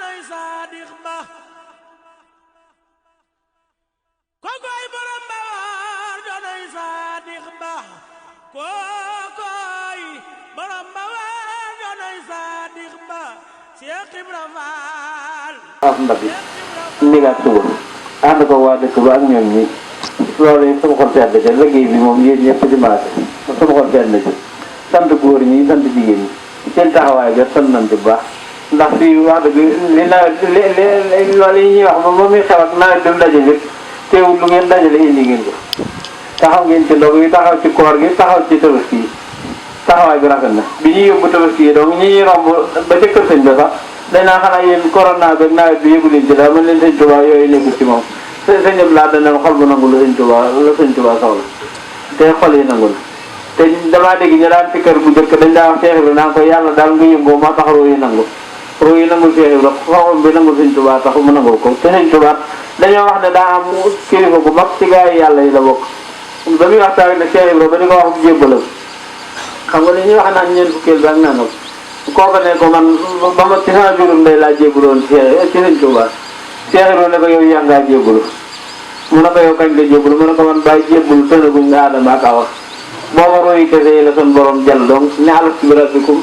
doonay saadix ba kokoy borom Bawar doonay saadix ba kokoy borom Bawar doonay saadix ba Cheikh Ibra Fall af ndabi ndigaat suba ànd ko waa dëkk ba ak ñoom ñi loolu yi sama xol sedd ca liggéey bi moom yéen ñëpp di maase sama xol sedd na ci sant góor ñi sant jigéen ñi seen taxawaay ga sant nañ ci bu baax ndax fii wax dëgg li nawet li loolu yi ñuy wax ba muy xew ak nawet bi mu daje lépp teewul lu ngeen dajale indi ngeen ko taxaw ngeen ci ndog yi taxaw ci koor gi taxaw ci tabaski yi taxawaay bi rafet na bi ñuy yóbbu tabaski yi donc ñi ñuy romb ba ca kër sëñ ba sax dañ naa xanaa yéen corona bi ak nawet bi yëgu leen ci daal mën leen sëñ Tuubaa yooyu nekkul ci moom sëñ bi laa dana xol bu nangu la sëñ Tuubaa soxla te xol yi nangu la te damaa dégg ñu daan fi kër bu njëkk dañ daa wax Cheikh Ibra naan ko yàlla daal nga yëngoo moo tax roo yi nangu Cheikh Ibra xoxom bi nangu sëñ Tuubaa tax mu nangoo ko te sëñ Tuubaa dañoo wax ne daa am kilifa bu mag ci gaa yi yàlla yi la bokk ba muy waxtaan ne Cheikh Ibra ba di ko wax jébbalam xam nga li ñuy wax naan ñeent fukkeel bi ak nangam kooku ne ko man ba ma ci sama juróom ndey laa jébbaloon ci sëñ Tuubaa Cheikh Ibra ne ko yow yaa ngaa jébbalu mu ne ko yow kañ nga jébbalu mu ne ko man bàyyi jébbalu tënaguñ nga Aadama ak Awa booba royi kese yi la son borom jël donc ne alastu bi rabbikum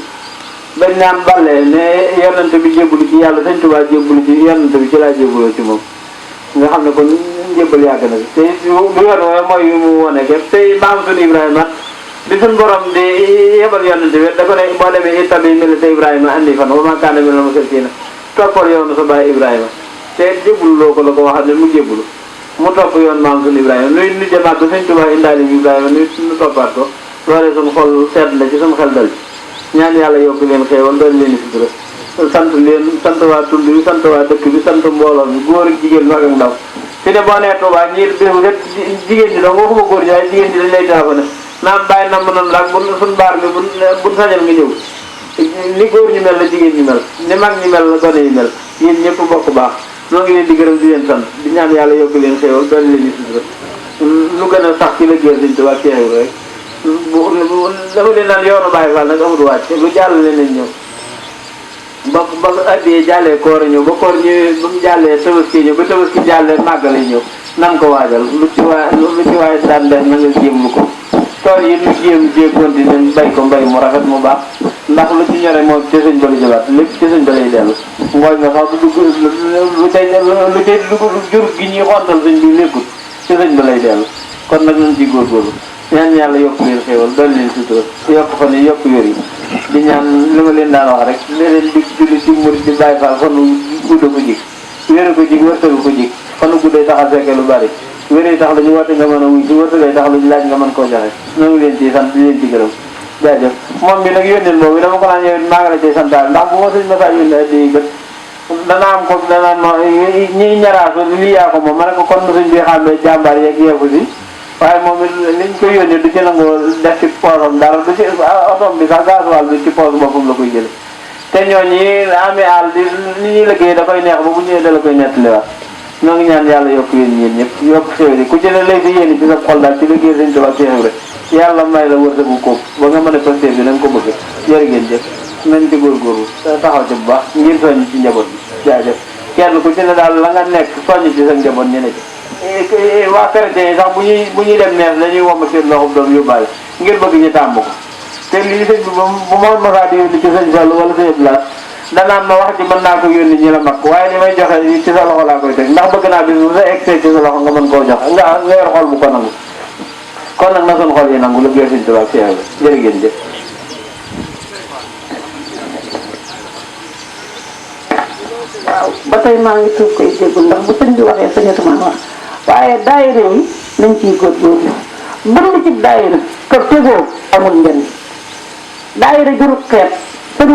bañ naan ballee ne yonante bi jébbalu ci yàlla sëñ Tuubaa jébbalu ci yonante bi ci laa jébbaloo ci moom nga xam ne kon njébbal yàgg na bi te du yoon woowe mooy yu mu wone képp tey maam suñu Ibrahima bi suñ borom di yebal yonante bi da ko ne boo demee ittabi millata Ibrahima andi fan wa maa kaana minal mushrikiina toppal yoonu sa baay Ibrahima te jébbalu loo ko la ko waxal ne mu jébbalu mu topp yoon maam suñu Ibrahima nuy nu jëmaat ba sëñ Tuubaa indaale bi Ibrahima nu toppaat ko loolee suñu xol sedd na ci suñu xel dal ci ñaan yàlla yokk leen xéewal doon leen sutura sant leen sant waa tund bi sant waa dëkk bi sant mbooloo mi góor ak jigéen mag ak ndaw fi ne boo nee Tuubaa ñii bésu rek jigéen ñi donc waxuma góor ñi waaye jigéen ñi dañ lay téléphone naan bàyyi nam nan laak suñ baar bi buñ sañal nga ñëw ni góor ñi mel la jigéen ñi mel ni mag ñi mel la gone yi mel yéen ñëpp bokk baax noo ngi leen di gërëm di leen sant di ñaan yàlla yokk leen xéewal doon leen di sutura lu gën a sax ci la géer Sëñ Tuubaa teew rek dafa leen naan yoonu Baay Faal nag amul wàcc lu jàll leen ñëw ba addiyee jàllee koor ñëw ba koor ñëwee ba mu jàllee tabaski ñëw ba tabaski jàllee màggale ñëw nan ko waajal lu ci waaye daan def na nga jéem lu ko tool yi lu jéem continuer bay ko mbay mu rafet mu baax ndax lu ci ñore moom ci sëñ ba la jëlaat lépp ci sëñ ba lay dellu ngooñ nga sax du dugg lu cay jur gi ñuy xontal sëñ bi lépput ci sëñ ba lay dellu kon nag nañ ci góorgóorlu ñaan yàlla yokk leen xéewal doon leen sutura yokk fan yi yokk wér yi di ñaan li ma leen daan wax rek leneen di julli di murid di Baay Faal fanu gudda ko jig wéru ko jig wërtalu ko jig fanu gudday tax a fekke lu bari wéree tax la ñu woote nga mën a wuy si wërtalay tax lu ñu laaj nga mën koo joxe ñoo ngi leen ci sant di leen ci gërëm jaajëf moom bi nag yónneel boobu dama ko naan yow maa ngi la cay santaal ndax bu ma sëñ Massa yónne addi gët dana am ko danaan ma ñiy ñaraasu lii yaa ko moom ma ne ko kon suñ bi xam ne jàmbaar yeeg yeefu si waaye moom liñ koy yónnee du ci nangoo def ci poosam dara du ci otom bi sax gasoil bi ci poos boppam la koy jële te ñooñi amee àll di li ñuy liggéey da koy neex ba bu ñëwee da la koy nettaliwaat ñoo ngi ñaan yàlla yokk yéen ñëpp yokk xéwal yi ku ci ne lay fi yéen ci sa xol daal ci liggéey Sëñ Tuubaa xéwal rek yàlla may la wërsëgu kóob ba nga mën a posté bi na nga ko bëgg jërë ngeen jëf nañ ci góorgóorlu taxaw ci bu baax ngir soññ ci njaboot bi jaajëf kenn ku ci ne daal la nga nekk soññ ci sa njaboot ñu ne ci waa chrétien yi sax bu ñuy dem nees dañuy womb seen loxob doom yóbbaale ngir bëgg ñu tàmm ko te lii sëñ bi bu ma masaa di yónni ci sëñ Fall wala sëñ Blas danaan ma wax ji mën naa ko yónni ñi la mag waaye li may joxe ci sa loxo laa koy teg ndax bëgg naa bis bu sa egg ci sa loxo nga mën koo jox nga yor xol bu ko nangu kon nag na suñ xol yi nangu la Sëñ Tuubaa ak jërë ngeen jëf waaw ba tey maa ngi tuub koy jéggul ndax bu sëñ bi waxee sañatuma wax waaye daayira yi nañ ciy góorgóorlu bënd ci daayira te tegoo amul njëriñ daayira jurut xeet